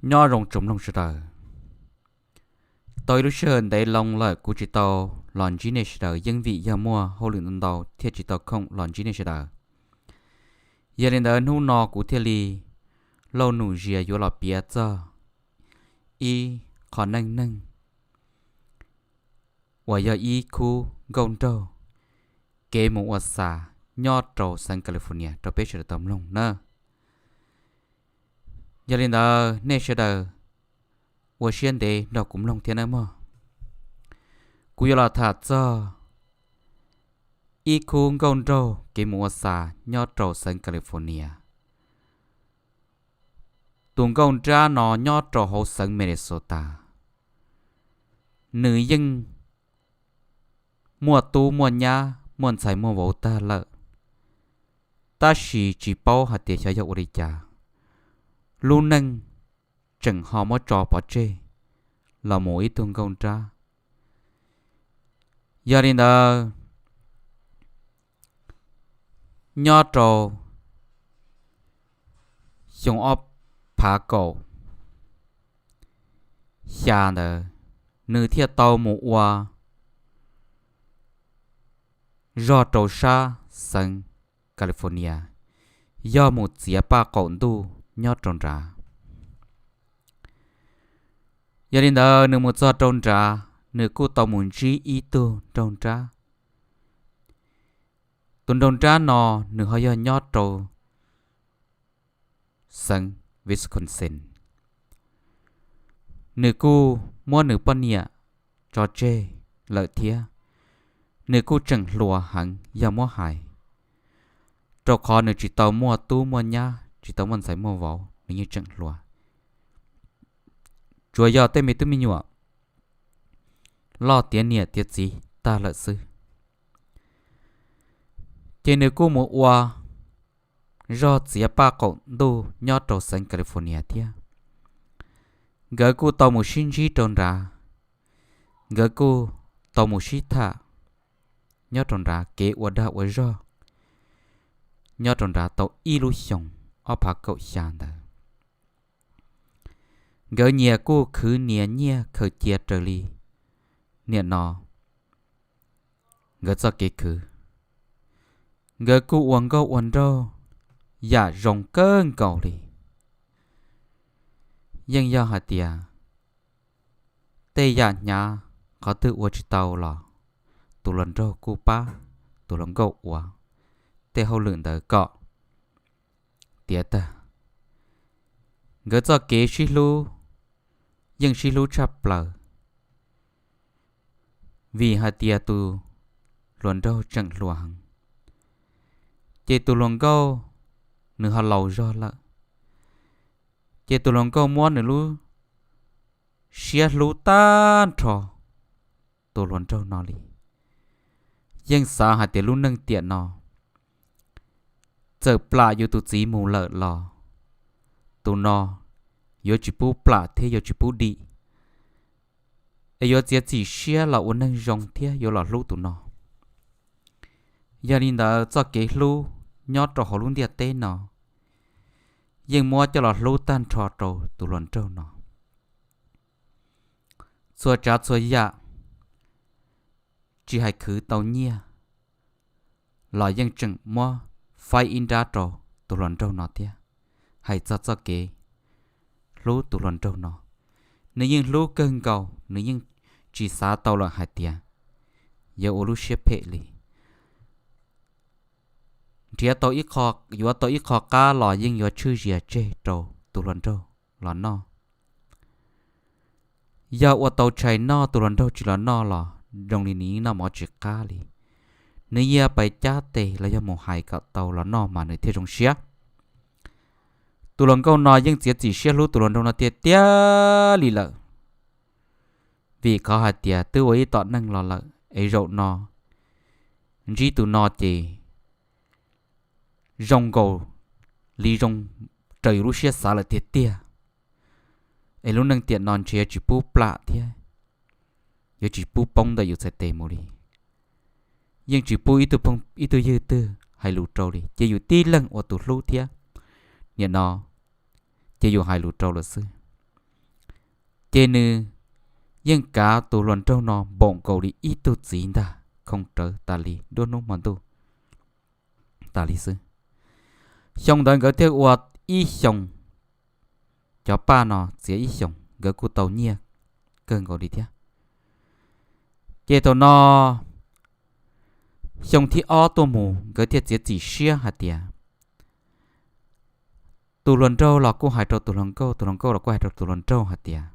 Nyob zoo tsoom mloog sawv daws. Tau ib lub sij hawm ntev loo lawm kuv tsis tau los ntsib nej sawv daws, yeej vim yog muaj hauj lwm ntau ntau thiaj tsis tau khoom los ntsib nej sawv daws. Yog li ntawd hnub no kuv thiaj li lauj num zias yuav los piav txog ib qho neej neeg uas yog ib khub nkauj nraug kev mus ua xas nyob rau xeev California rau peb sawv daws tau mloog na. Yog li ntawd nej sawv daws ua siab ntev nrog kuv mloog thiab nawb mog. Kuv yuav los tham txog ib khub nkauj nraug kev mus ua xas nyob rau xeev California. Tus nkauj nrab no nyob rau hauv xeev Minnesota, nws yeej muaj tub muaj nyab muaj ntxhais muaj vauv tag lawm, tab sis tsis paub hais tias xyov yog ua li cas lub neej tseem ho muab tso pov tseg los mus ib tug nkauj nrab. Yog li ntawd, nyob rau xyoo ob phav kaum xya ntawd, nws thiaj tau mus ua zog rau sab xeev California, yog mus txiav paj qaum ntuj nyob rau nrad. Yog li ntawd nws mus txog rau nrad, nws kuj tau mus ntsib ib tug nraug nrab. Tus nraug nrab no nws ho yog nyob rau xeev Wisconsin. Nws kuj muab nws poj niam tso tseg lawm thiab. Nws kuj tseem hluas heev yog muab hais, rau qhov nws tsis tau muaj tub muaj nyab, tsis tau muaj ntxhais muaj vauv, nws yeej tseem hluas. Tsuas yog tej me tub me nyuam loj tiav niam tiav txiv tag lawm xwb. Ces nws kuj mus ua zog txiav paj qaum ntuj nyob rau xeev California thiab. Nkawd kuj tau mus sib ntsib rau nrad, nkawd kuj tau mus sib tham nyob rau nrad kev ua dag ua zog nyob rau nrad tau ib lub xyoo ob phav kaum xya ntawd. Nkawd nyias kuj khwv nyias nyiaj khaws cia raws li nim no nkawd txoj kev khwv. Nkawd kuj ua nkauj ua nraug yam zoo kawg nkaus li. Yeej yog hais tias tej yam hnyav qhov twg ua tsis tau los tus hluas nraug kuj pab tus hluas nkauj ua tej hauj lwm ntawd kom tiav tag. Nkawd txoj kev sib hlub yeej sib hlub tshaj plaws, vim hais tias tus hluas nraug tseem hluas heev, ces tus hluas nkauj nws ho laus zog lawm, ces tus hluas nkauj muab nws lub siab hlub tag nrho tus hluas nraug no li. Yeej xav hais tias lub neej tiam no txawm plam yuav tus txiv mus lawm los tus no yuav tsis pub plam thiab yuav tsis pub dim, es yuav txiav txim siab los ua neeg zoo thiab yuav los hlub tus no. Yog li ntawd txoj kev hlub nyob rau hauv lub ntiaj teb no yeej muab coj los hlub tag nrho rau tus hluas nraug no. Txhua tsav txhua yam, tsis hais khwv tau nyiaj los yeej tseem muab faib ib nrab rau tus hluas nraug no thiab. Hais txog txoj kev hlub tus hluas nraug no, nws yeej hlub kawg nkaus, nws yeej tsis xav tau lawm hais tias yuav ua lub siab phem li. Nrhiav tau ib qho, yuav tau ib qho qab los yeej yuav tshwj zias tseg rau tus hluas nraug los noj. Yog ua tau tshais noj tus hluas nraug tsis los noj los zoo li nws yeej noj mov tsis qab li. Nws yeej pais cab tes los yog mus hais kom tau los noj mas nws thiaj zoo siab. Tus hluas nkauj no yeej txiav txim siab hlub tus hluas nraug no tiag tiag li lawm, vim qhov hais tias twb ua ib tom neej los lawm es zaum no ntsib tus no ces zoo nkaus li zoo raws yus lub siab xav lawm tiag tiag. Es lub neej tiam no ntshe yuav tsis pub plam thiab yuav tsis pub poob ntawm yus txhais tes mus li. Yeej tsis pub ib tug ywg twg hais lus rau li, ces yus tib leeg ua tus hlub thiab. Nim no ces yus hais lus rau lawm xwb. Ces nws yeej kav tus hluas nraug no npaum nkaus li ib tug txiv ntag, khoo rawv tas li nruab hnub hmo ntuj tas li xwb. Xyoo ntawd nkawd thiaj ua ib xyoos, cov paj no txiav ib xyoos, nkawd kuj tau nyiaj kawg nkaus li thiab. Ces thaum no xyoo thib ob tuaj mus nkawd thiaj txiav txim siab hais tias, tus hluas nraug los kuj hais rau tus hluas nkauj, tus hluas nkauj los kuj hais rau tus hluas nraug hais tias,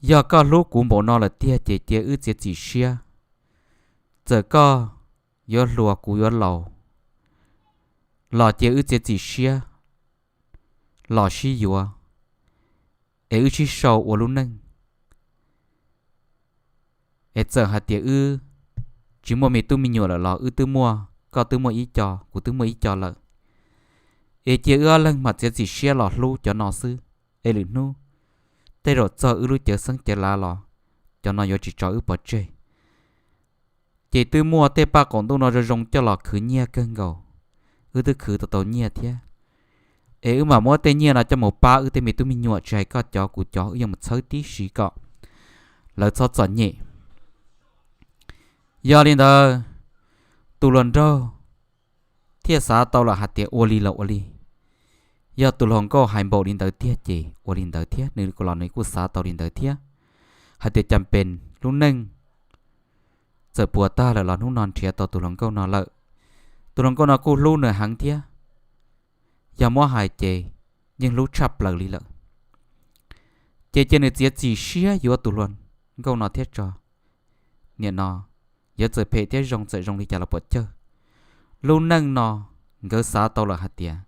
yog koj hlub kuv npaum no lawm tiag ces cia wb txiav txim siab. Txawm koj yuav hluas kuv yuav laus los cia wb txiav txim siab los sib yuav, es wb sib sau ua lub neej. Es txawm hais tias wb tsis muaj me tub me nyuam lawm los wb twb muaj, koj twb muaj ib co, kuv twb muaj ib co lawm. Es cia wb ob leeg mam txiav txim siab los hlub cov no xwb, es lwm hnub tej zaum txog wb lub cawv xeeb cawv lav los cov no yuav tsis tso wb pov tseg. Ces twb muaj tej paj qaum ntuj no zoo zoo coj los khwv nyiaj kawg nkaus, wb twb khwv tau tau nyiaj thiab. Es wb mam muab tej nyiaj no coj mus pab wb tej me tub me nyuam, tsis hais koj cov kuv cov, wb yuav mus txhawb tib si kom lawv txhob txom nyem. Yog li ntawd, tus hluas nraug thiaj xav tau lawm hais tias ua li los ua li. Yog tus hluas nkauj hais npaum li ntawd tiag ces ua li ntawd thiab, nws los nws kuj xav tau li ntawd thiab, hais tias cas pes lub neej txawm puas tag lawm los hnub no nrhiav tau tus hluas nkauj no lawm. Tus hluas nkauj no kuj hlub nws heev thiab, yog muab hais ces yeej hlub tshaj plaws li lawm. Ces cia nws txiav txim siab yuav tus hluas nkauj no thiab tso. Nim no yuav txawm phem thiab zoo, txawm zoo li cas los puas cawg, lub neej no nkawd xav tau lawm hais tias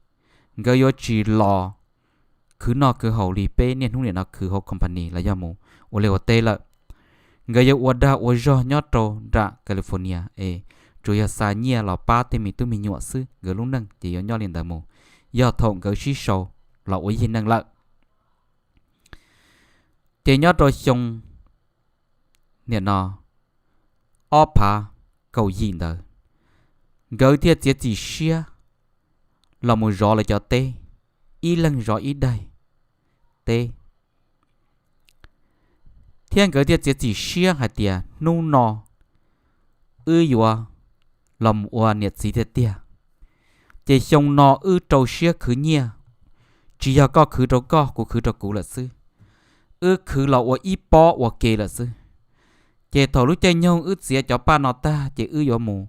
nkawd yuav tsis los khwv noj khwv haus li peb niaj hnub nim no khwv hauv company los yog mus ua liaj ua teb lawm. Nkawd yuav ua dag ua zog nyob rau nram California es tsuas yog xa nyiaj los pab tej me tub me nyuam xwb, nkawd lub neej ces yuav nyob li ntawd mus, yog thaum nkawd sib sau los ua yig neej lawm. Ces nyob rau xyoo nim no ob phav kaum yim ntawd, nkawd thiaj txiav txim siab los mus zov lawv cov teb, ib leeg zov ib daim teb, thiab nkawd thiaj txiav txim siab hais tias hnub no wb yuav los mus ua niam txiv tiag tiag. Ces xyoo no wb rau siab khwv nyiaj, tsis yog koj khwv rau koj, kuv khwv rau kuv lawm xwb, wb khwv los ua ib pob ua ke lawm xwb. Ces thaum lub caij nyoog wb txiav cov paj no tag ces wb yuav mus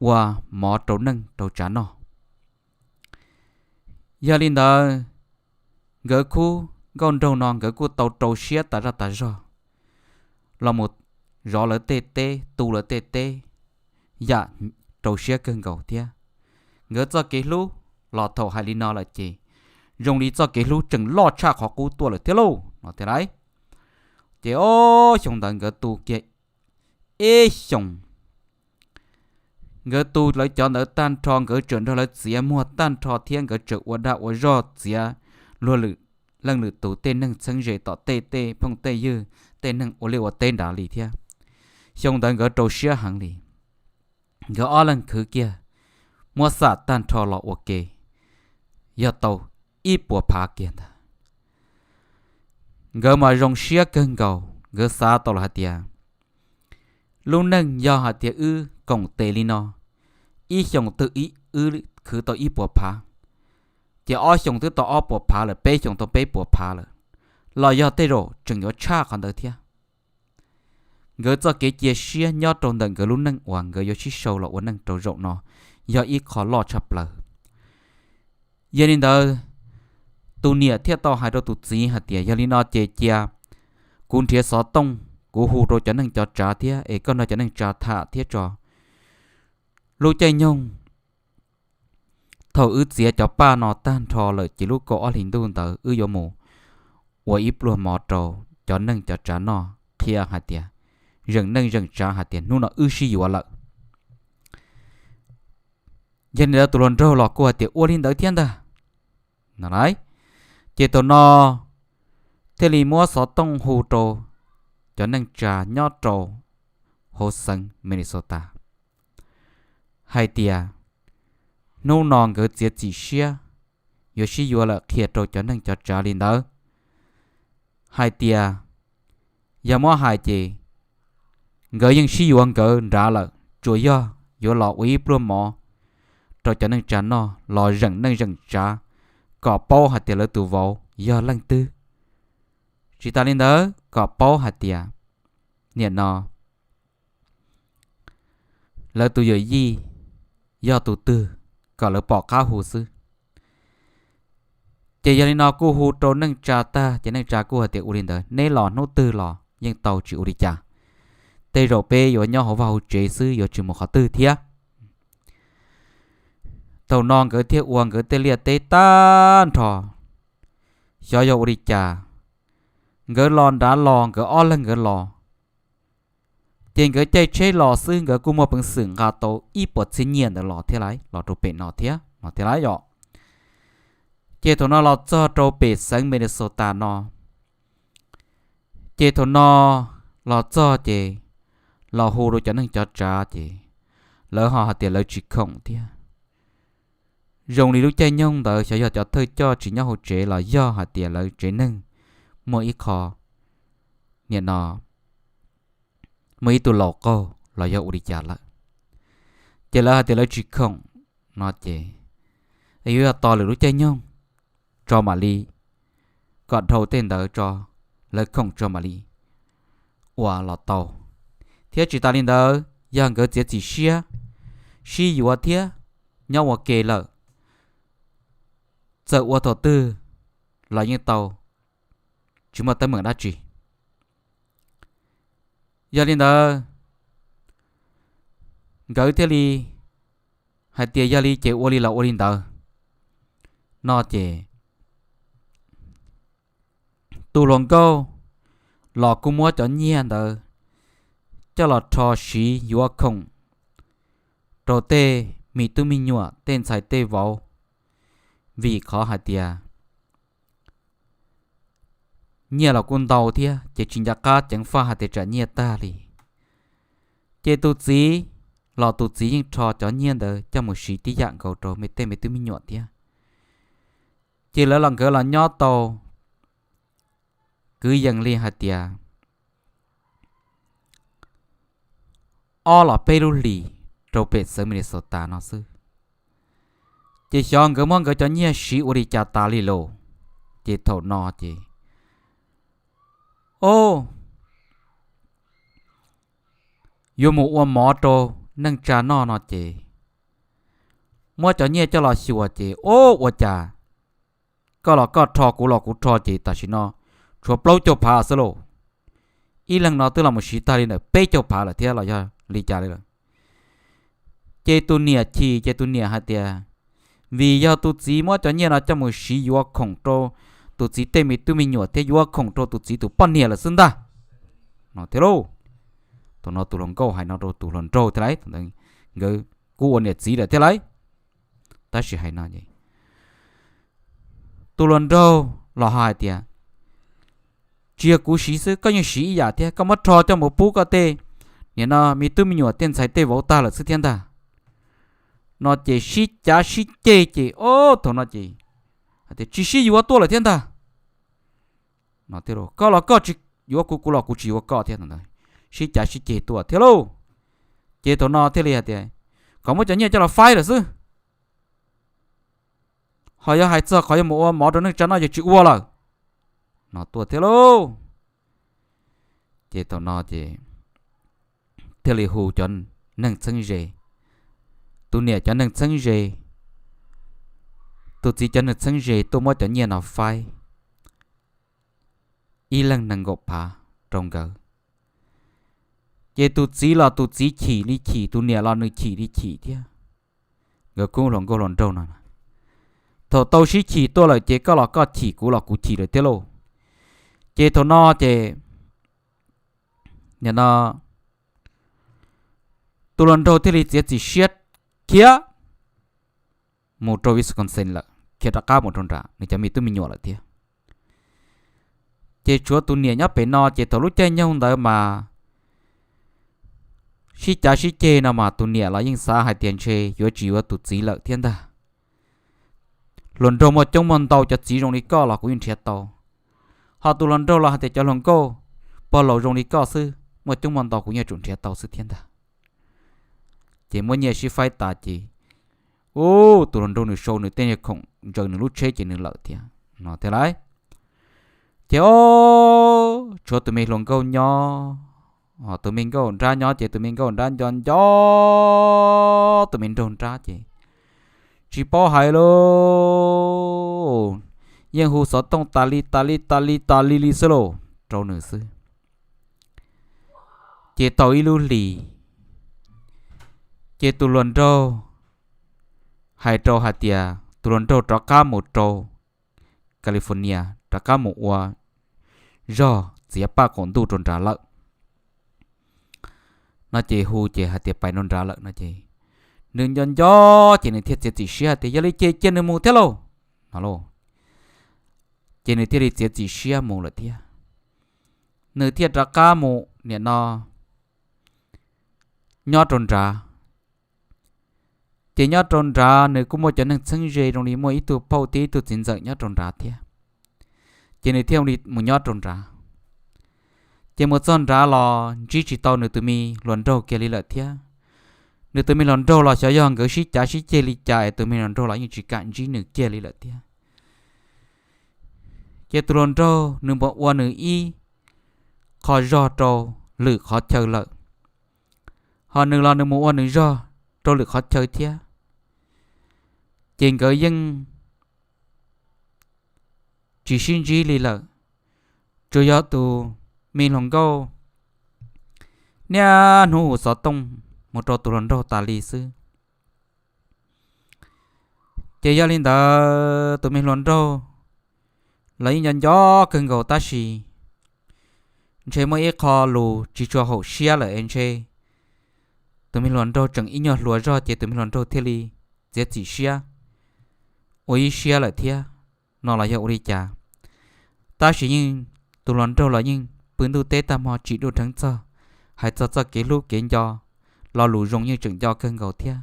ua mov rau neej rau tsav noj. Yog li ntawd, nkawd khub nkauj nraug no nkawd kuj tau rau siab tas zaj tas zog los mus zov lawv tej teb, tu lawv tej teb, yam rau siab kawg nkaus thiab. Nkawd txoj kev hlub los thaum hais li no lawm ces zoo li txoj kev hlub tseem loj tshaj qhov qub tuaj lawm thiab lauj no tiag lauj. Ces ob xyoo ntawd nkawd tu kiag ib xyoos, nkawd tu lawv cov ntawd tag nrho, nkawd tseem nrog lawv txiav muag tag nrho thiab nkawd tseem ua dag ua zog txiav luag lwm leej lwm tus tej neeg txheeb ze tom tej tej phooj tej ywg tej neeg ua liaj ua teb nrad li thiab. Xyoo ntawd nkawd rau siab heev li, nkawd ob leeg khwv kiag muab xam tag nrho los ua ke yog tau ib puas phav kiag ntag. Nkawd mas zoo siab kawg nkaus, nkawd xav tau los hais tias lub neej yog hais tias wb koom tes li no, ib xyoos twg wb khwv tau ib puas phav, ces ob xyoos twb tau ob puas phav lawm, peb xyoos tau peb puas phav lawm, los yog tej zaum tseem yuav tshaj qhov ntawd thiab. Nkawd txoj kev cia siab nyob rau ntawm nkawd lub neej uas nkawd yuav sib sau los ua neej rau zaum no yog ib qho loj tshaj plaws. Yog li ntawd, tus niam thiaj tau hais rau tus txiv hais tias yog li no ces cia kuv nrhiav xov tooj, kuv hu rau cov neej cov tsav thiab es koj nrog cov neej tsa tham thiab tso. Lub caij nyoog thaum wb txiav cov paj no tag nrho lawm ces lub kaum ob hlis ntuj ntawd wb yuav mus ua ib pluag mov rau cov neej cov tsav noj qhia hais tias zeem neej zeem tsav hais tias hnub no wb sib yuav lawm. Yog li ntawd tus hluas nraug los kuj hais tias ua li ntawd thiab ntag no lauj. Ces thaum no thiaj li muab xov tooj hu rau cov neej tsa nyob rau hauv xeev Minnesota hais tias hnub no nkawd txiav txim siab yuav sib yuav lawm qhia rau cov neej cov tsav li ntawd hais tias yog muab hais ces nkawd yeej sib yuav nkawd nrad lawm, tsuas yog yuav los ua ib pluag mov rau cov neej tsa noj los zeem neej zeem tsav, kom paub hais tias lawv tus vauv yog leej twg. Tsis tas li ntawd kom paub hais tias nim no lawv tus yawm yij yog tus twg, kom lawv pom qab hu xwb. Ces yog li no kuj hu rau neej tsa tag ces neej tsa kuj hais tias ua li ntawd neb los hnub twg los yeej tau, tsis ua li cas. Tej zaum peb yuav nyob hauv vaj hauv tsev xwb, yuav tsis mus qhov twg thiab. Thaum no nkawd thiaj ua nkawd tej liaj teb tag nrho, xyov yog ua li cas, nkawd los nrad los, nkawd ob leeg nkawd los, ces nkawd caij tsheb los xwb nkawd kuj muaj peev xwm nqa tau ib puas txhiab nyiaj ntawd los thiab laiv, los rau pem no thiab no thiab laiv yom. Ces thaum no los txog rau pem xeev Minnesota no, ces thaum no los txog ces los hu rau cov neej cov tsav ces lawv ho hais tias lawv tsis khoom thiab. Zoo li lub caij nyoog ntawd xyov yog cov thawj coj tsis nyob hauv tsev los yog hais tias lawv tsev neeg muaj ib qho nim no muaj ib tug laus qaug los yog ua li cas lawm, ces lawv hais tias lawv tsis khoom no ces yuav yog tos lwm lub caij nyoog tso mam li, kom dhau tej ntawd tso, lawv khoom tso mam li ua los tau. Thiab tsis tas li ntawd yog nkawd txiav txim siab sib yuav thiab nyob ua ke lawm, txawm ua thaum twg los yeej tau, tsis muaj teeb meem dab tsi. Yog li ntawd nkawd thiaj li hais tias yog li ces ua li los ua li ntawd no ces tus hluas nkauj los kuj muab cov nyiaj ntawd coj los rho siv yuav khoom rau tej me tub me nyuam tej ntxhais tej vauv, vim qhov hais tias nyiaj los kuj ntau thiab ces tsis nco qab ceev faj hais tias tsam nyiaj tag li. Ces tus txiv los tus txiv yeej rho cov nyiaj ntawd coj mus siv tib yam nkaus rau tej me tub me nyuam thiab. Ces lawv los nkawd los nyob tau kwv yees li hais tias ob los peb lub hlis rau pem xeev Minnesota no xwb, ces xyov nkawd muab nkawd cov nyiaj siv ua li cas tas li lauj. Ces thaum no ces, o, yuav mus ua mov rau neej tsa noj no ces muab cov nyiaj coj los xyuas ces, o, ua cas koj los koj rho, kuv los kuv rho ces tam sim no tshuav plaub caug phav xwb lauj. Ib leeg no twb los mus siv tag li ntawm peb caug phav lawm thiab los yog li cas li lawm. Ces tus niam chim ces tus niam hais tias vim yog tus txiv muab cov nyiaj no coj mus siv yuav khoom rau tus txiv tej me tub me nyuam thiab yuav khoom rau tus txiv tus poj niam lawm xwb ntag no thiab lauj. Thaum no tus hluas nkauj hais no rau tus hluas nraug thiab lauj, nkawd kuj ua niam txiv lawm thiab lauj. Tab sis hais no tus hluas nraug los ho hais tias tsis yog kuv siv xwb, koj yeej siv ib yam thiab, koj muab rho coj mus pub koj tej, nim no me tub me nyuam tej ntxhais tej vauv tag lawm xwb thiab ntag no ces sib cav sib ceg ces, o, thaum no ces hais tias tsis sib yuav tuaj lawm thiab ntag no thiab lauj. Koj los koj tsis yuav kuv, kuv los kuv tsis yuav koj thiab no, sib cav sib ceg tuaj thiab lauj. Ces thaum no thiaj li hais tias kom muab cov nyiaj coj los faib lawm xwb, ho yog hais txog qhov yuav mus ua mov rau neej tsa noj yog tsis ua lawm no tuaj thiab lauj. Ces thaum no ces thiaj li hu cov neeg txheeb ze, tus niam cov neeg txheeb ze, tus txiv cov neeg txheeb ze tuaj muab cov nyiaj no faib ib leeg nees nkaum phav rau nkawd. Ces tus txiv los tus txiv chim li chim, tus niam los nws chim li chim thiab. Nkawd kuj hluas nkauj hluas nraug no, thaum tau sib chim tuaj lawm ces koj los koj chim, kuv los kuv chim lawm thiab lauj. Ces thaum no ces nim no tus hluas nraug thiaj li txiav txim siab khiav mus rau Wisconsin lawm, khiav rov qab mus rau nram nws cov me tub me nyuam lawm thiab. Ces tshuav tus niam nyob pem no, ces thaum lub caij nyoog ntawd mas sib cav sib ceg no mas tus niam los yeej xav hais tias ntshe yuav tsis yuav tus txiv lawm thiab ntag. Hluas nraug muaj coob muaj ntau cov txiv zoo li koj los kuv yeej nrhiav tau, ho tus hluas nraug los hais tias cov hluas nkauj pog laus zoo li koj xwb muaj coob muaj ntau kuv yeej tsum nrhiav tau xwb thiab ntag. Ces muab nyiaj sib faib tas ces, ub, tus hluas nraug nws sau nws tej khoom ntsaws nws lub tsheb ces nws lawm thiab no thiab lauj. Ces ob, tshuav tus me hluas nkauj nyob, tus me nkauj nrab nyob ces tus me nkauj nrab nco nco tus me nraug nrab ces tsis paub hais lauj, yeej hu xov tooj tas li tas li tas li tas li li xwb lauj rau nws xwb. Ces tau ib lub hlis, ces tus hluas nraug hais rau hais tias tus hluas nraug rov qab mus rau California rov qab mus ua zog txiav paj qaum ntuj rau nrad lawm no ces hu ces hais tias pais rau nrad lawm no ces nws nco nco ces nws thiaj txiav txim siab tias yog li ces cia nws mus thiab lauj no lauj. Ces nws thiaj li txiav txim siab mus lawm thiab. Nws thiaj rov qab mus nim no nyob rau nrad. Ces nyob rau nrad nws kuj muaj cov neeg txheeb ze zoo li muaj ib tug phauj thiab ib tug txiv ntxawm nyob rau nrad thiab. Ces nws thiaj li mus nyob rau nrad. Ces mus txog nrad los ntsib tsis tau nws tus me hluas nraug kiag li lawm thiab. Nws tus me hluas nraug los xyov yog nkawd sib cav sib ceg li cas es tus me hluas nraug los yeej tsis kam ntsib nws kiag li lawm thiab. Ces tus hluas nraug nws mus ua nws ib qho zog rau lwm qhov chaw lawm, ho nws los nws mus ua nws zog rau lwm qhov chaw thiab. Ces nkawd yeej tsis sib ntsib li lawm. Tsuas yog tus me hluas nkauj niaj hnub hu xov tooj mus rau tus hluas nraug tas li xwb. Ces yog li ntawd tus me hluas nraug los yeej nco nco kawg nkaus tab sis ntshe muaj ib qho lus tsis tshua haum siab lawm es ntshe tus me hluas nraug tseem ib nyuag hluas zog ces tus me hluas nraug thiaj li txiav txim siab ua ib siab lawm thiab no los yog ua li cas. Tab sis yeej tus hluas nraug los yeej pw ntuj teb tag hmo tsim dub dheev txog, hais txog txoj kev hlub kev nco, lo lus zoo yeej tseem nco kawg nkaus thiab.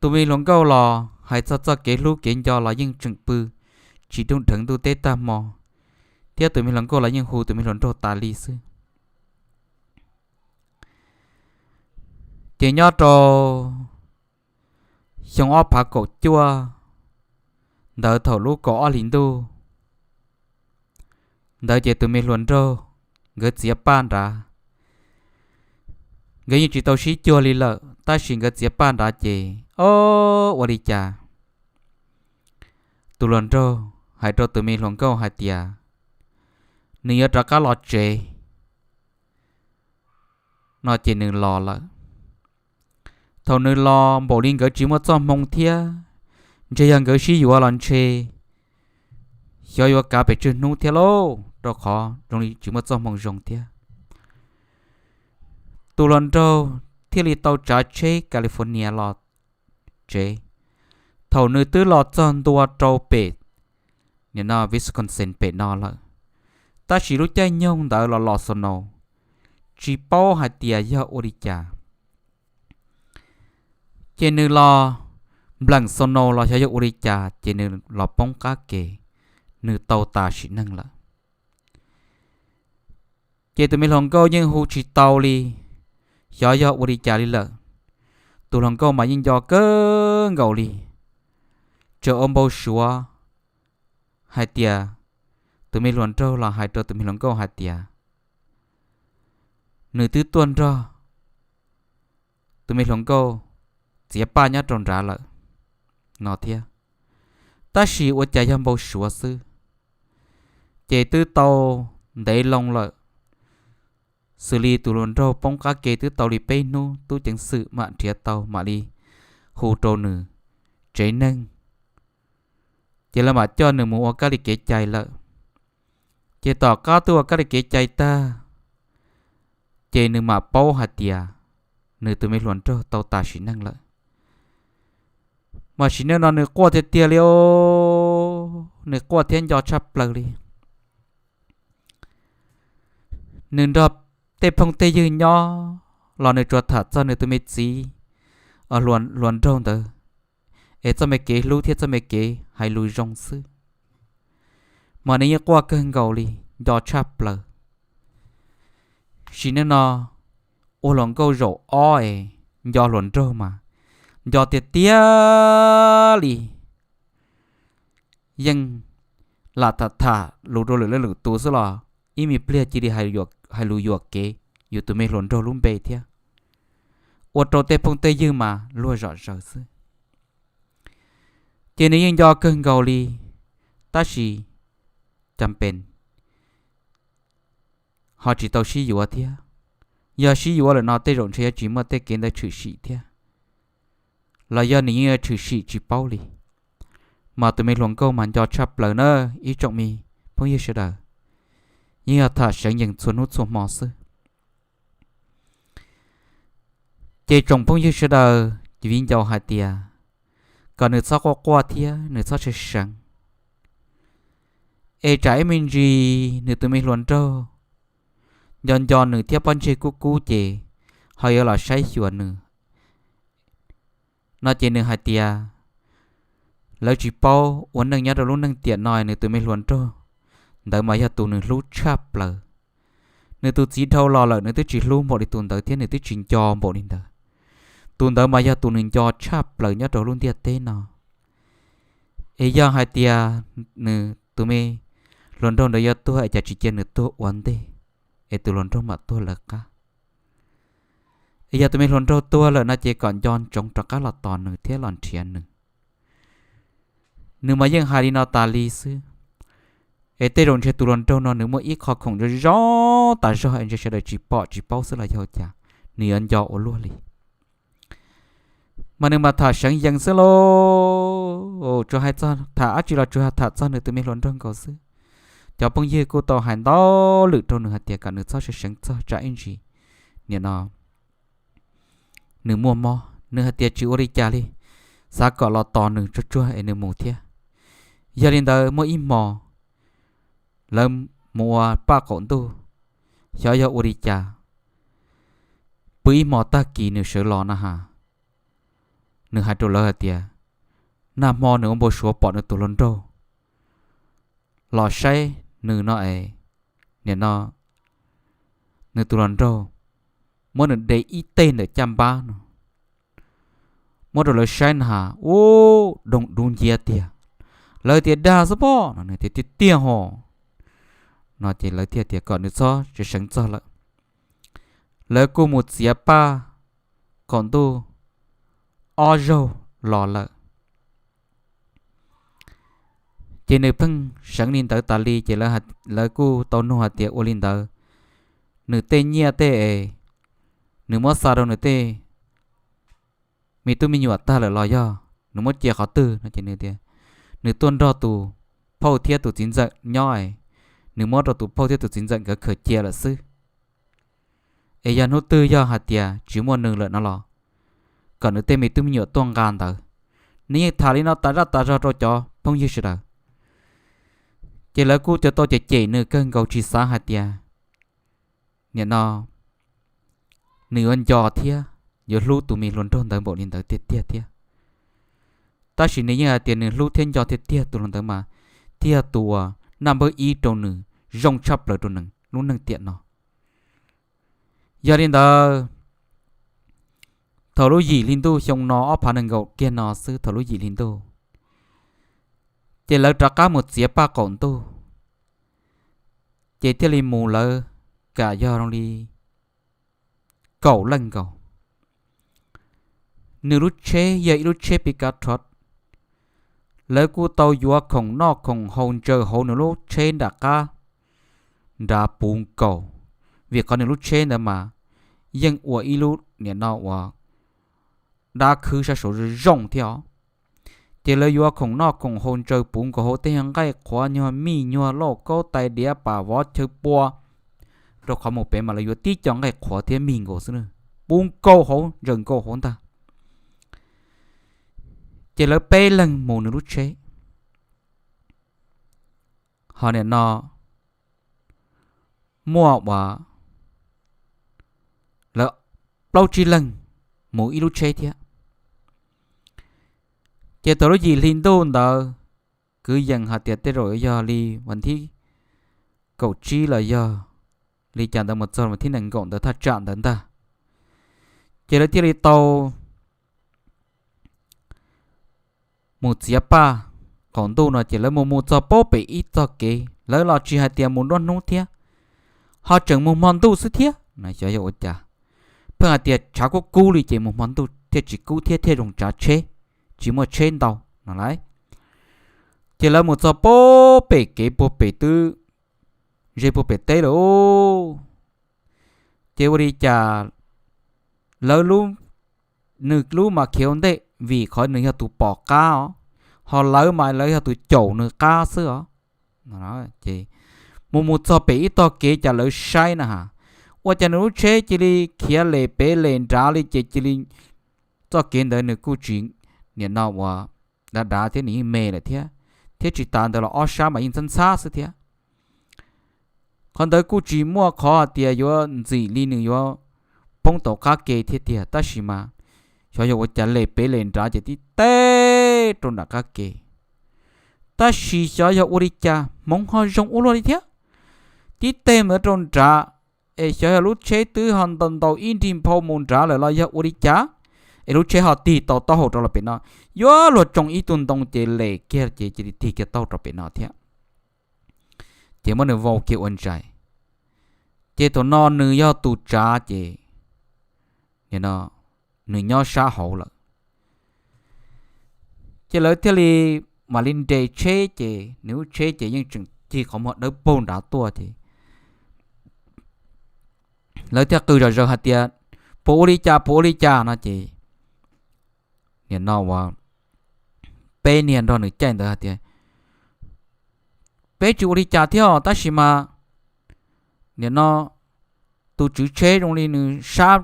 Tus me hluas nkauj los hais txog txoj kev hlub kev nco los yeej tseem pw tsis dub dheev ntuj teb tag hmo, thiab tus me hluas nkauj los yeej hu tus me hluas nraug tas li xwb. Ces nyob rau xyoo ob phav kaum cuaj ntawd thaum lub kaum ob hlis ntuj ntawd ces tus me hluas nraug nkawd txiav paj nrad. Nkawd yeej tsis tau sib cuag li lawm tab sis nkawd txiav paj nrad ces, o, ua li cas tus hluas nraug hais rau tus me hluas nkauj hais tias nws yuav rov qab los tsev no ces nws los lawm. Thaum nws los npaum li nkawd tsis muaj txoj hmoo thiab, ntshe yog nkawd sib yuav los ntshe xyov yuav kav pes tsawg hnub thiab lauj, rau qhov zoo li tsis muaj txoj hmoo zoo thiab. Tus hluas nraug thiaj li tau tsav tsheb California los tsev. Thaum nws twb los txog ntua rau pem, nim no Wisconsin pem no lawm, tab sis lub caij nyoog ntawd los los snow, tsis paub hais tias yog ua li cas. Ces nws los npleem snow los xyov yog ua li cas ces nws los poob qab ke, nws tau tas sim neej lawm. Ces tus me hluas nkauj yeej hu tsis tau li, xyov yog ua li cas li lawm. Tus hluas nkauj mas yeej nco kawg nkaus li, tseem ua npau suav hais tias, tus me hluas nraug los hais rau tus me hluas nkauj hais tias nws twb tuaj nrog tus me hluas nkauj txiav paj nyob rau nrad lawm no thiab. Tab sis ua cas yog npau suav xwb, ces twb tau ntev loo lawm. Xws li tus hluas nraug poob qab ke twb tau li peb hnub, tub ceev xwm mam nrhiav tau mam li hu rau nws tsev neeg, ces lawv mam coj nws mus ua kab li kev cai lawm. Ces tom qab twb ua kab li kev cai tag, ces nws mam paub hais tias nws tus me hluas nraug tau tas sim neej lawm. Mas sim neej no nws quaj tiag tiag li os, nws quaj thiab nco tshaj plaws li. Nws nrog tej phooj tej ywg nyob los nws tsuas tham txog nws tus me txiv hluas nraug ntawd, es txoj me kev hlub thiab txoj me kev hais lus zoo xwb. Mas nws yeej quaj kawg nkaus li, nco tshaj plaws. Sim neej no ua hluas nkauj zaum ob es nco hluas nraug mas nco tiag tiag li. Yeej lam tham tham lus rau lwm leej lwm tus xwb los ib me pliag cia li hais lus yuam kev yus tus me hluas nraug lub npe thiab, ua rau tej phooj tej ywg mas luag zom zaws xwb. Ces nws yeej nco kawg nkaus li, tab sis cas pes ho tsis tau sib yuav thiab. Yog sib yuav lawm no tej zaum ntshe yuav tsis muaj tej kev ntawd tshwm sim thiab, los yog nws yeej yuav tshwm sim tsis paub li. Mas tus me hluas nkauj mas nco tshaj plaws na, ib tsoom me phooj ywg sawv daws, yeej yog tham seev yees txhua hnub txhua hmo xwb. Ces tsoom phooj ywg sawv daws viv ncaus hais tias kom nws txhob quaj quaj thiab nws txhob seev seev, es tsam ib me ntsis nws tus me hluas nraug nco nco nws thiab pob ntseg kub kub ces ho yuav los saib xyuas nws no ces nws hais tias lawv tsis paub ua neej nyob rau lub neej tiam no, nws tus me hluas nraug ntawd mas yog tus nws hlub tshaj plaws. Nws tus txiv dhau los lawm nws twb tsis hlub npaum li tus ntawd thiab nws twb tsis nco npaum li ntawd. Tus ntawd mas yog tus nws nco tshaj plaws nyob rau lub ntiaj teb no. Es yog hais tias nws tus me hluas nraug ntawd yuav tuag es cas tsis cia nws tuag ua ntej, es tus hluas nraug mam tuag lawv qab. Es yog tus me hluas nraug tuag lawm no ces kom nco ntsoov rov qab los tos nws thiab los nrhiav nws. Nws mas yeej hais li no tas li xwb. Es tej zaum ntshe tus hluas nraug no nws muaj ib qho khoom zoo zoo tas zog es ntshe sawv daws tsis pom tsis paub xwb los yog cas, nws yuav nco ua luaj li. Mas nws mas tham seev yees xwb lauj, tsuas hais txog tham dab tsi los tsuas tham txog nws tus me hluas nraug nkaus xwb. Cov phooj ywg kuj tau hais ntau lwm rau nws hais tias kom nws txhob seev seev txog tsam ib ntsis nim no nws muaj mob, nws hais tias tsis ua li cas li, xav kom los tos nws tsuag tsuag es nws mus thiab. Yog li ntawd muaj ib hmo lawv mus ua paj qaum ntuj, xyov yog ua li cas, pw ib hmo tag kis nws sawv los na has, nws hais rau lawv hais tias nag hmo nws ua npau suav pom nws tus hluas nraug los saib nws no es, nim no nws tus hluas nraug muab nws de ib teg ntawm caj npab no, muab rau lawv saib na has, ub, doog dub nciab tiag. Lawv tias dag xwb pob no, nws tias tiag tiag ho no ces lawv thiaj tias kom nws txhob seev txog lawm. Lawv kuj mus txiav paj qaum ntuj ob zaug los lawm. Ces nws pheej seev li ntawd tas li ces lawv kuj tau nug hais tias ua li ntawd, nws tej nyiaj tej es nws muab xa rau nws tej me tub me nyuam tag lawm los yog nws muab cia qhov twg no ces nws tias nws tuaj nrog tus phauj thiab tus txiv ntxawm nyob es, nws muab rau tus phauj thiab tus txiv ntxawm nkawd khaws cia lawm xwb. Es yog hnub twg yog hais tias tsis muaj nws lawm no los kom nws tej me tub me nyuam tuaj nqa ntawd. Nws yeej tham li no tas zaj tas zog rau cov phooj ywg sawv daws, ces lawv kuj cov tau cem cem nws kawg nkaus tsis xav hais tias nim no nws yuav nco thiab yuav hlub tus me hluas nraug ntawd npaum li ntawd tiag tiag thiab. Tab sis nws yeej hais tias nws hlub thiab nco tiag tiag tus hluas ntawd mas thiaj tus uas naj npawb ib rau nws, zoo tshaj plaws rau nws lub neej tiam no. Yog li ntawd, thaum lub yim hli ntuj xyoo no ob phav nees nkaum kiag no xwb, thaum lub yim hli ntuj, ces lawv rov qab mus txiav paj qaum ntuj, ces thiaj li mus lawv kam yog zoo li kaum leej nkaus. Nws lub tsheb yog ib lub tsheb pis kav rhov, lawv kuj tau yuav khoom noj khoom haus ntsaws hauv nws lub tsheb nram qab nrad puv nkaus, vim qhov nws lub tsheb ntawd mas yeej ua ib lub nim no uas dab khwb sab saud zoo thiab os. Ces lawv yuav khoom noj khoom haus ntsaws puv nkaus hauv tej nyuag nqaij qhuav, nyuag mij, nyuag lauj kaub, tais diav, pam, vov, chaw pua, rau qhov mus pem mas lawv yuav tib co nqaij qhuav thiab mij nkaus xwb, puv nkaus hauv, ntsaws nkaus hauv ntag. Ces lawv peb leeg mus nws lub tsheb, ho nim no muaj uas lawv plaub tsib leeg mus ib lub tsheb thiab. Ces thaum lub yim hli ntuj ntawd, kwv yees hais tias tej zaum yog li vas thib kaum tsib los yog li cas ntawd mus txog vas thib nees nkaum ntawd thaj tsam ntawd ntag, ces lawv thiaj li tau mus txiav paj qaum ntuj no ces lawv mus mus txog pab pem ib txoj kev, lawv los tsis hais tias mus nruab hnub thiab, ho tseem mus hmo ntuj xwb thiab no xyov yog ua cas. Pheej hais tias tshav kub kub li ces mus hmo ntuj thiaj tsis kub thiab thiaj zoo tsav tsheb, tsis muaj tsheb ntau no lauj. Ces lawv mus txog pab pem kev puag pem twb ze puag pem teb lawm. Ces ua li cas lawv, nws lub mas khiav ua ntej vim qhov nws yog tus pom qab os, ho lawv mas lawv yog tus caum nws qab xwb os. Ces mus mus txog pem ib tog kev cas lawv saib na has, ua cas nws lub tsheb cia li khiav lem pem lem nrad li ces cia li txoj kev ntawd nws kuj tsis, nim no uas dav dav thiab nws yeej me lawm thiab, thiab tsis tas ntawd los ob sab mas yeej ntxhab ntxhab xwb thiab. Qhov ntawd kuj tsis muaj qhov hais tias yuav ntxim li nws yuav poob tau qab ke thiab tiag, tab sis mas xyov yog ua cas lem pem lem nrad ces tib teg rau nram qab ke. Tab sis xyov yog ua li cas hmoov ho zoo ua luaj li thiab, tib teg mus rau nrad, es xyov yog lub tsheb twb ho ntaus ib nrig nphau mus nrad lawm los yog ua li cas, es lub tsheb ho tig tau taub hau rov los pem no, yuav luag tsoo ib tug ntoo ces lem kiag ces cia li tig kiag taub hau rau pem no thiab. Ces muab nws vau kiag ua ntsais. Ces thaum no nws yog tus tsav ces, nim no, nws nyob sab hauv lawm. Ces lawv thiaj li mam li nres tsheb ces nws lub tsheb ces yeej tseem cig qhov muag dawb paug nrad tuaj ces lawv thiaj qw zom zaws hais tias, puas ua li cas, puas ua li cas no ces, nim no uas peb niag nrog nws caij ntawd hais tias, peb tsis ua li cas thiab os, tab sis mas nim no tus tswv tsheb zoo li nws sab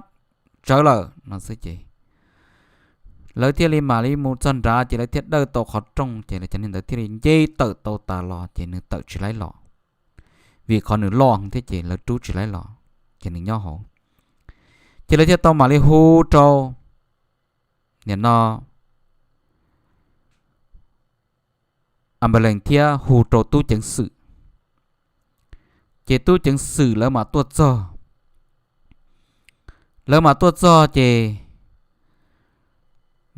tsawv lawm no xwb ces lawv thiaj li mam li mus txog nrad ces lawv thiaj dawj tau qhov rooj ces cov niag ntawd thiaj li nce tawm tau tas los ces nws tawm tsis laib los, vim qhov nws loj thiab ces lawv rub tsis laib los, ces nws nyob hauv. Ces lawv thiaj tau mam li hu rau, nim no, ambulance thiab hu rau tub ceev xwm. Ces tub ceev xwm lawv mam tuaj txog. Lawv mam tuaj txog ces,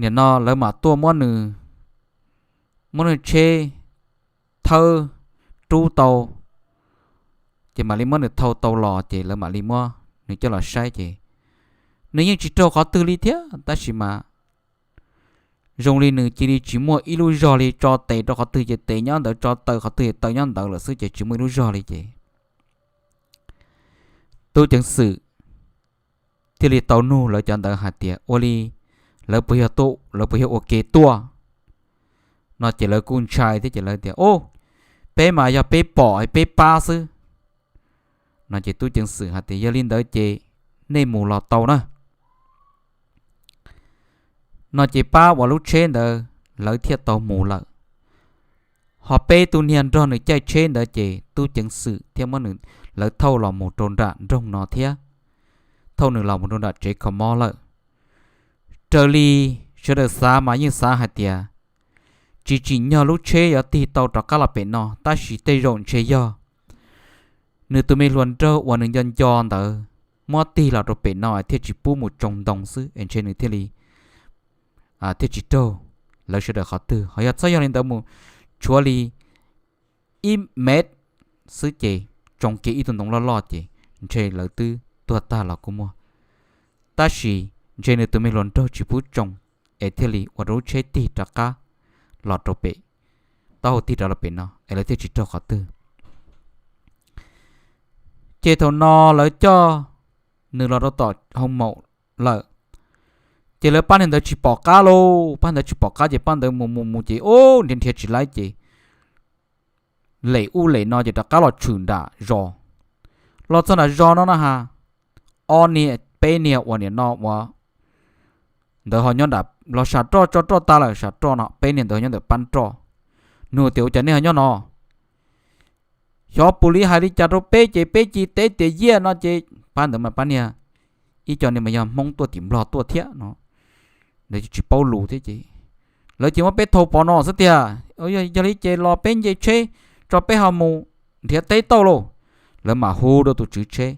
nim no lawv mam tuaj muab nws, muab nws tsheb thawb rub tau, ces mam li muab nws thau tau los ces lawv mam li muab nws coj los saib ces nws yeej tsis raug qhov twg li thiab, tab sis mas zoo li nws cia li tsis muaj ib lub zog li, tso tes rau qhov twg ces tes nyob ntawd, tso taw qhov twg ces taw nyob ntawd lawm xwb ces tsis muaj ib lub zog li ces tub ceev xwm thiaj li tau nug lawv cov ntawd hais tias ua li, lawv puas yog, lawv puas yog ua ke tuaj no ces lawv kuj ntshai thiab ces lawv tias, u, peb mas yog peb pom peb pab xwb no ces tub ceev xwm hais tias yog li ntawd ces nej mus los tau na no ces pab uas lub tsheb ntawd lawv thiaj tau mus lawm. Ho peb tug niag nrog nws caij tsheb ntawd ces tub ceev xwm thiaj muab nws, lawv thauj los mus rau nram nroog no thiab, thauj nws los mus rau nram tsev kho mob lawm. Raws li sawv daws xav mas yeej xav hais tias tsis tsim nyog lub tsheb yuav tig tau rov qab los pem no, tab sis tej zaum ntshe yog nws tus me hluas nraug uas nws nco nco ntawd muab tig los rau pem no thiaj tsis pub mus tsoo ntoo xwb es ntshe nws thiaj li thiaj tsis raug lawv sawv daws qhov twg. Ho yog txhob yog li ntawd mus tshuav li ib mev xwb ces tsoo kiag ib tug ntoo loj loj ces ntshe lawv twb tuag tag los kuj muaj. Tab sis ntshe nws tus me hluas nraug tsis pub tsoo es thiaj li ua rau lub tsheb tig rov qab los rau pem, taub hau tig rov los pem no es lawv thiaj tsis raug qhov twg. Ces thaum no lawv coj nws los rau tom hoo maum lawm, ces lawv pab niag ntawd tsis pom qab lauj, pab ntawd tsis pom qab ces pab ntawd mus mus mus ces ub nrhiav nrhiav tsis laib ces lem ub lem no ces rov qab los tshwm nram zos. Los txog nram zos no na has, ob niag peb niag uas nim no uas ntawd ho nyob nram los sam roj tso roj tag lawm, sam roj no peb niag ntawd nyob ntawm pab roj. Nug tias ua cas nej ho nyob no? Xyov pus li hais li cas rau peb ces peb cia li teb tias yiaj no ces pab ntawd mas pab niag ib co niag mas yog Hmoob tuaj tim Nplog tuaj thiab no, ntawd tsis paub lus thiab ces lawv ces muab peb thau pov no xwb tiag. Yog li ces los peb nce tsheb tso peb ho mus nrhiav teb tau lauj. Lawv mam hu rau tus tswv tsheb,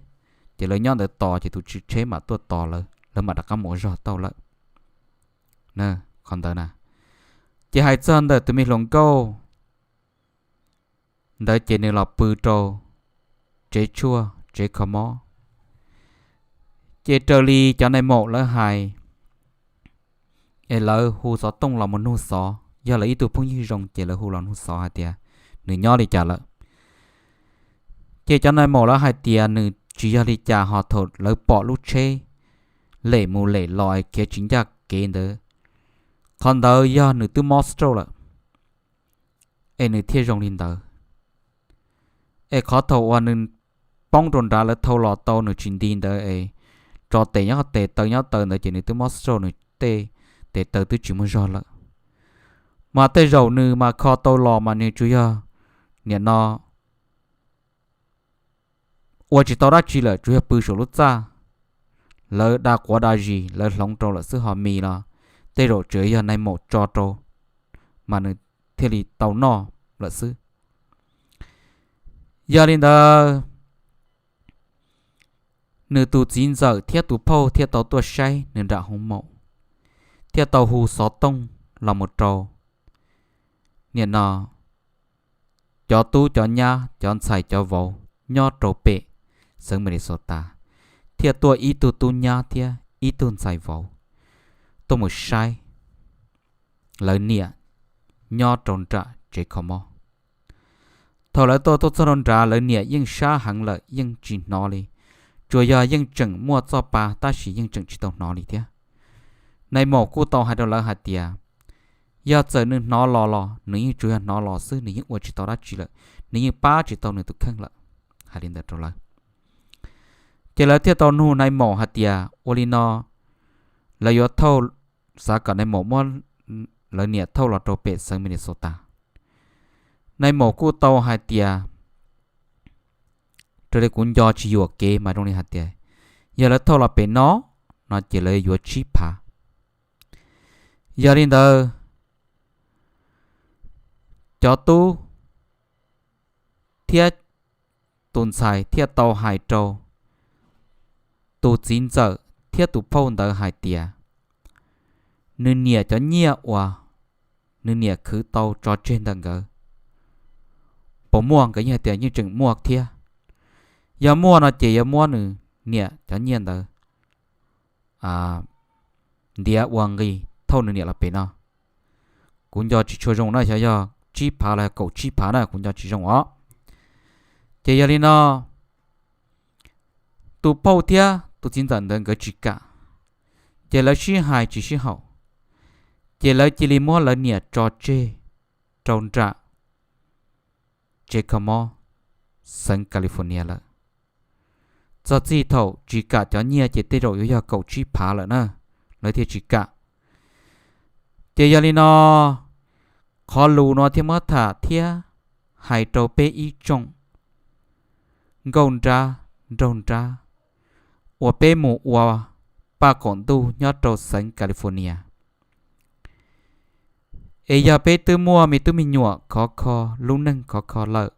ces lawv nyob ntawd tos ces tus tswv tsheb mam tuaj tos lawv, lawv mam rov qab mus ua zog tau lawm. Qhov ntawd na, ces hais txog ntawm tus me hluas nkauj ntawd ces nws los pw rau tsev tshuaj tsev kho mob. Ces raws li cov nais maum lawv hais, es lawv hu xov tooj los mus nug xov, yog lawv ib tug phooj ywg zoo ces lawv hu los nug xov hais tias nws nyob li cas lawm. Ces cov nais maum lawv hais tias nws tsis yog li cas, ho thaum lawv pom lub tsheb lem mus lem los khiav tsis ncaj kev ntawd, qhov ntawd yog nws twb mob stroke lawm, es nws thiaj zoo li ntawd. Es qhov thaum uas nws poob rau nrad lawv thau los tau nws tsis nti ntawd es tso tes nyob qhov tes taw nyob taw ntawd ces nws twb mob stroke, nws tej tes taw twb tsis muaj zog lawm. Mas tej zaum nws mas kho tau los mas nws tsuas yog nim no ua tsis tau dab tsi lawm, tsuas yog pw saum lub txaj, lawv da quav da zis lawv hloov rau lawm xwb, ho mis los tej zaum tseem yog nais maum tso rau mas nws thiaj li tau noj lawm xwb. Yog li ntawd, nws tus txiv ntxawm thiab tus phauj thiaj tau tuaj saib nws nram hoo maum, thiaj tau hu xov tooj los mus rau nim no cov tub cov nyab cov ntxhais cov vauv nyob rau pem xeev Minnesota, thiaj tuaj ib tug tub nyab thiab ib tug ntxhais vauv tuaj mus saib lawv niam nyob rau nram tsev kho mob. Thaum lawv tuaj tuaj txog rau nrad lawv niam yeej sab heev lawm yeej tsis hnov li, tsuas yog yeej tseem muaj txoj pa tab sis yeej tseem tsis tau hnov li thiab. Nais maum kuj tau hais rau lawv hais tias yog txawm nws hnov los los nws yeej tsuas yog hnov los xwb, nws yeej ua tsis tau dab tsi lawm, nws yeej pab tsis tau nws tus kheej lawm, hais li ntawd rau lawv. Ces lawv thiaj tau nug nais maum hais tias ua li no lawv yuav thauj, xav kom nais maum muab lawv niam thauj los rau pem xeev Minnesota. Nais maum kuj tau hais tias raws li kuv nco tsis yuam kev mas zoo li hais tias yog lawv thauj los pem no, no ces lawv yuav tsib phav. Yog li ntawd, cov tub thiab tus ntxhais thiaj tau hais rau tus txiv ntxawm thiab tus phauj ntawd hais tias nws niam cov nyiaj uas nws niam khwv tau tso tseg ntawm nkawd puas muaj, nkawd yeej hais tias yeej tseem muaj thiab. Yog muaj no ces yuav muab nws niam cov nyiaj ntawd ntiav ua nqi thauj nws niam los pem no. Kuv nco tsis tshua zoo na, xyov yog tsib phav los kaum tsib phav na, kuv nco tsis zoo os. Ces yog li no, tus phauj thiab tus txiv ntxawm ntawd nkawd tsis kam, ces lawv sib hais tsis sib haum, ces lawv cia li muab lawv niam tso tseg rau nram tsev kho mob xeev California lawm. Txog txij thaum tsis kam cov nyiaj ces tej zaum yuav yog kaum tsib phav lawm na, lawv thiaj tsis kam. Ces yog li no, qhov lus no thiaj muab tham thiab hais rau peb ib tsoom nkauj nrab nraug nrab uas peb mus ua paj qaum ntuj nyob rau xeev California. Es yog peb twb muaj me tub me nyuam khov kho, lub neej khov kho lawm,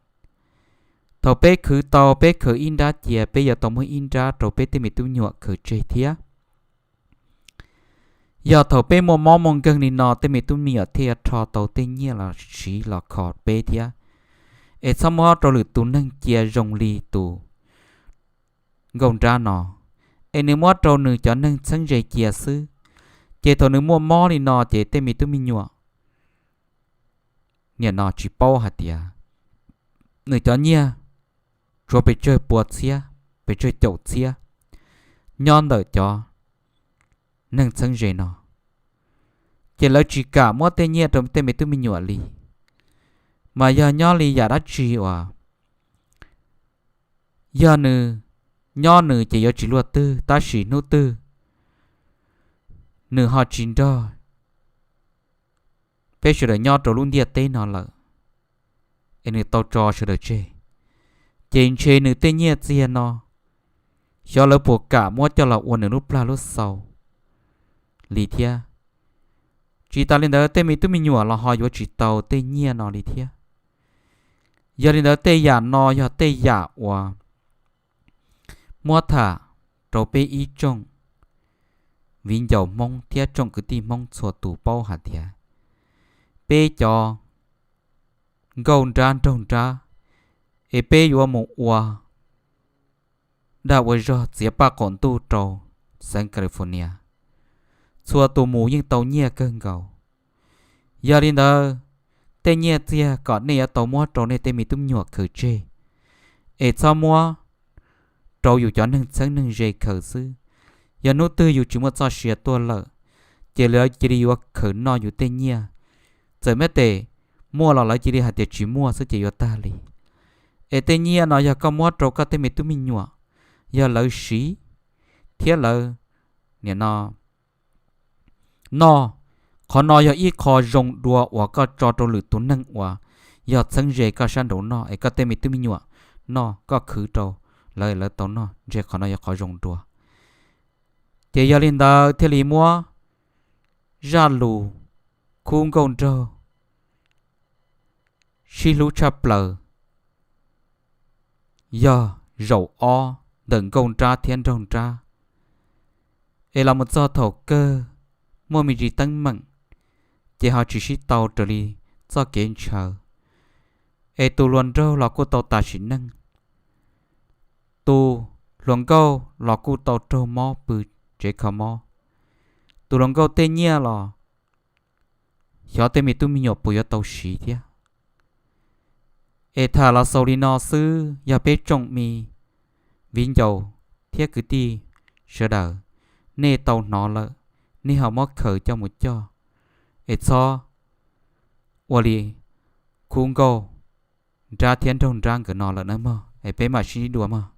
thaum peb khwv tau peb khaws ib nrab cia, peb yuav tau muab ib nrab rau peb tej me tub me nyuam khaws tseg thiab. Yog thaum peb muaj mob muaj nkeeg li no tej me tub me nyuam thiaj yuav rho tau tej nyiaj los siv los kho peb thiab. Es txhob muab rau lwm tus neeg cia zoo li tus nkauj nrab no, es nws muab rau nws cov neeg txheeb ze cia xwb. Ces thaum nws muaj mob li no ces tej me tub me nyuam nim no tsis paub hais tias nws cov nyiaj tshuav pes tsawg pua txhiab, pes tsawg caum txhiab nyob ntawm cov neeg txheeb ze no, ces lawv tsis kam muab tej nyiaj rau tej me tub me nyuam li. Mas yog nyob li yam dab tsi uas yog nws nyob nws ces yuav tsis luaj twg, tab sis hnub twg nws ho tsis nrog peb sawv daws nyob rau lub ntiaj teb no lawm, es nws tau tso sawv daws tseg, ces ntshe nws tej nyiaj txiag no xyov lawv puas kam muab coj los ua nws lub plag lub xau li thiab. Tsis tas li ntawd tej me tub me nyuam los ho yuav tsis tau tej nyiaj no li thiab. Yog li ntawd tej yam no yog tej yam uas muab tham rau peb ib tsoom viv ncaus Hmoob thiab tsoom kwv tij Hmoob txhua tus paub hais tias peb cov nkauj nrab nraug nrab es peb yuav mus ua dag ua zog txiav paj qaum ntuj rau xeev California, txhua tus mus yeej tau nyiaj kawg nkaus. Yog li ntawd, tej nyiaj txiag kom nej yuav tau muab rau nej tej me tub me nyuam khaws tseg, es txhob muab rau yus cov neeg txheeb neeg ze khaws xwb. Yog hnub twg yus tsis muaj txoj sia tuaj lawm, ces lawv cia li yuav khaws noj yus tej nyiaj. Txawm mab tes muaj los lawv cia li hais tias tsis muaj xwb ces yuav tag li. Es tej nyiaj no yog koj muab rau koj tej me tub me nyuam, yog lawv siv thiab lawv, nim no, noj, qhov no yog ib qho zoo dua uas koj tso rau lwm tus neeg uas yog txheeb ze koj sab nraud noj, es koj tej me tub me nyuam noj, koj khwv rau lawv, lawv tau noj, ntshe qhov no yog qhov zoo dua. Ces yog li ntawd thiaj li muab zaj lus khub nkauj nraug sib hlub tshaj plaws yog zaum ob ntawm nkauj nrab thiab nraug nrab, es los mus txog thaum kawg muaj me ntsis teeb meem, ces ho tsis sib tau raws li txoj kev ntshaw. Es tus hluas nraug los kuj tau tas sim neej, tus hluas nkauj los kuj tau raug mob pw tsev kho mob. Tus hluas nkauj tej nyiaj los xyov tej me tub me nyuam puas yuav tau siv thiab. Es tham los xaus li no xwb, yog peb tsoom me viv ncaus thiab kwv tij sawv daws, nej tau hnov lawm, nej ho muab khaws coj mus coj, es txhob ua li khub nkauj nrab thiab nraug nrab nkawd no lawm nawb mog, es peb mam sib ntsib dua mog.